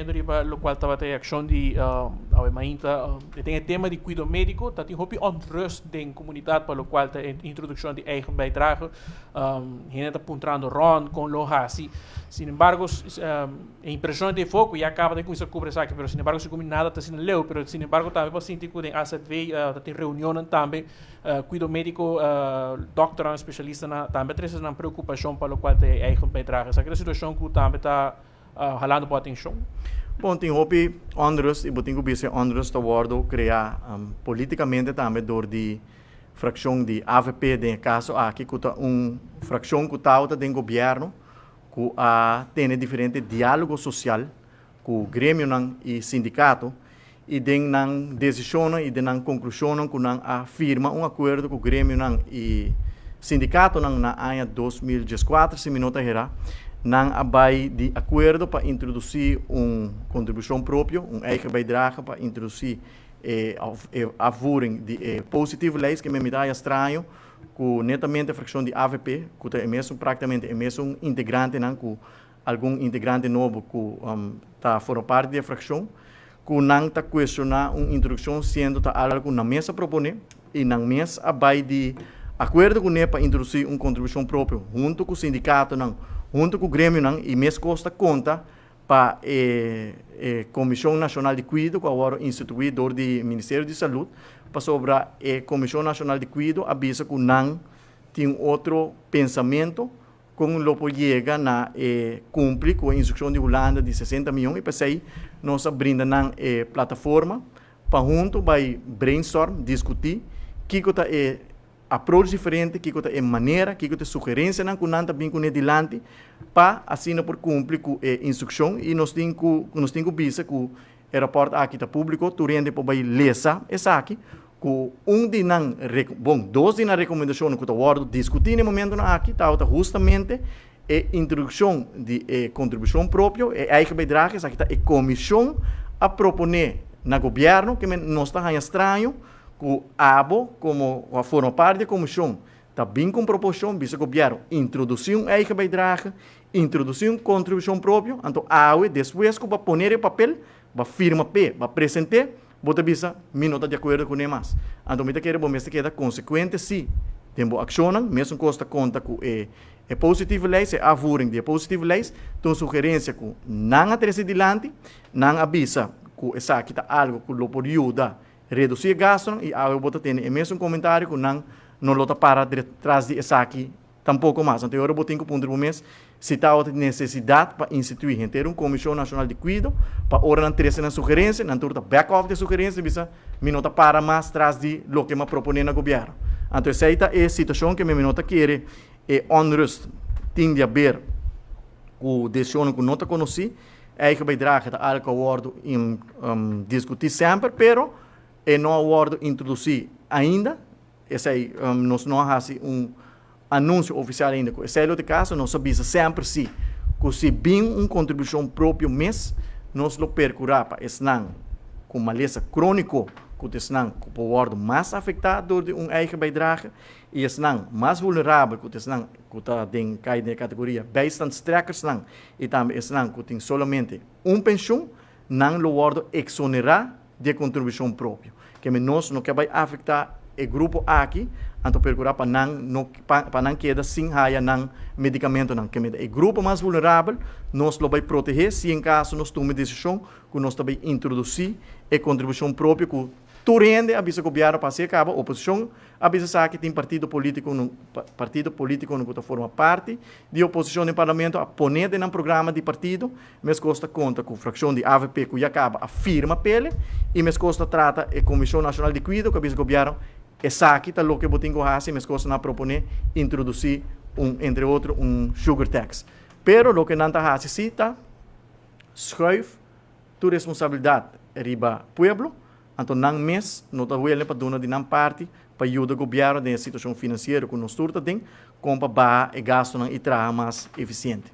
Bayendo riba locual tabata e accion di awe mainta den e tema di cuido medico, ta tin hopi onrust den comunidad pa locual ta e introduccion di eigen bijdrage. Hende ta puntrando rond con lo haci. Sin embargo, e impresion di foco ya caba di cuminsa cubri esaki, pero sin embargo segun mi nada ta asina leu, pero sin embargo tambe por sinti cu den AZV ta tin reunionnan tambe, cuido medico, dokternan, specialistanan tambe a trece nan preocupacion pa locual ta e eigen bijdrage. Esaki ta un situacion cu tambe ta halando bo atencion? Bon, tin hopi onrust y bo tin cu bisa e onrust ta wordo crea politicamente tambe door di fraccion di avp den e caso aki cu ta un fraccion cu tawata den gobierno cu a tene diferente dialogo social cu gremionan y sindicato y den nan decisionnan y den nan conclusionnan cu nan a firma un acuerdo cu gremionan y sindicatonan na aña 2014, si mi no ta hera, nan a bay di acuerdo pa introduci un contribucion propio, un eigen bijdrage pa introduci e afvoering di e positieve lijst, ke men mi ta haya straño ku netamente frakshon di avp, ku ta e mesun praktikamente e mesun integrantenan ku algun integrante nobo ku ta forma parti di e frakshon, ku nan ta kuestioná un introdukshon siendo ta algu ku nan mes a proponé i nan mes a bai di akuerdo kuné pa introdusí un kontribushon propio huntu ku sindikatonan, huntu ku gremionan i meskos ta konta pa e Komishon Nashonal di Kuido ku a wòrdu instituí dor di Ministerio di Salud, pasobra e Komishon Nashonal di Kuido a bisa ku nan tin otro pensamentu kon lo por yega na e kumpli ku e instrukshon di Hulanda di 60 mion i p'esei nos a brinda nan e plataforma pa huntu bai brainstorm, diskutí kiko ta e approach diferente, kiko ta e manera, kiko ta e sugerencianan ku nan ta bin kuné dilanti pa asina por kumpli ku e instrukshon i nos tin ku nos tin ku bisa ku e rapòrt aki ta públiko, tur hende por bai lesa esaki ku un di nan bon dos di nan rekomendashonnan ku ta wòrdu diskutí na e momentunan aki tabata hustamente e introdukshon di e kontribushon propio, e eigen bijdrage, esaki ta e komishon a proponé na gobièrnu ke men nos ta haña straño ku abo komo ku a forma parti di e komishon ta bin ku un proposishon bisa gobièrnu introdusí un eigen bijdrage, introdusí un kontribushon propio, anto awe despues ku bo a pone riba papel, bo a firma p'e, bo a present'é, bo ta bisa mi no ta di akuerdo kuné mas. Anto mi ta kere bo mester keda konsekuente sí den bo akshonnan, mesun kos ta konta ku e e positieve lijst, e afvoering di e positieve lijst, ta un sugerensia ku nan a trese dilanti, nan a bisa ku esaki ta algu ku lo por yuda Redusí e gastunan i awe bo ta tene e mesun komentario ku nan no lo ta para tras di esaki tampoko mas. Anto e ora bo tin ku puntra bo mes si tabata tin nesesidat pa instituí henter un Komishon Nashonal di Kuido pa ora nan trese nan sugerensia, nan tur ta back off di e sugerensia i bisa mi no ta para mas tras di loke mi a proponé na gobièrnu. Anto esei ta e situashon ke mi no ta kere e onrust tin di haber ku desishonnan ku no ta konosí. Eigen bijdrage ta algo ku a wòrdu diskutí semper, pero e no a wòrdu introdusí ainda. Esei nos no a hasi un anunsio ofisial ainda ku esei lo ta e kaso. Nos a bisa semper si ku si bin un kontribushon propio mes, nos lo perkurá pa esnan ku malesa króniko, ku ta esnan ku por wòrdu mas afektá dor di un eigen bijdrage, I esnan mas vulnerabel ku ta esnan ku ta den kai den e kategoria bijstandstrekkersnan i tambe esnan ku tin solamente un penshun, nan lo wòrdu eksonerá di e kontribushon propio. Keme nos no ke bai afektá e grupo aki, anto perkurá pa nan no pa nan keda sin haya nan medikamentonan. Keme ta e grupo mas vulnerabel nos lo bai protehé si en kaso nos tuma e desishon ku nos ta bai introdusí e kontribushon propio ku tur hende a bisa gobièrnu pa hasi e kaba, oposishon A bisa esaki tin partido politico no partido politiconan cu ta forma parti di oposicion den parlamento a pone den nan programa di partido. Mescos ta conta cu fraccion di avp cu ya caba a firma pele y mescos ta trata e Comision Nacional di Cuido cu a bisa gobierno esaki ta loke bo tin cu haci, mescos nan a propone introduci un entre otro un sugar tax. Pero loke nan ta haci si ta schuif tur responsabilidad riba pueblo. Anto nan mes no ta wele pa duna di nan parti pa yuda gobièrnu den e situashon finansiero ku nos tur ta den, kon pa baha e gastunan i traha mas efisiente.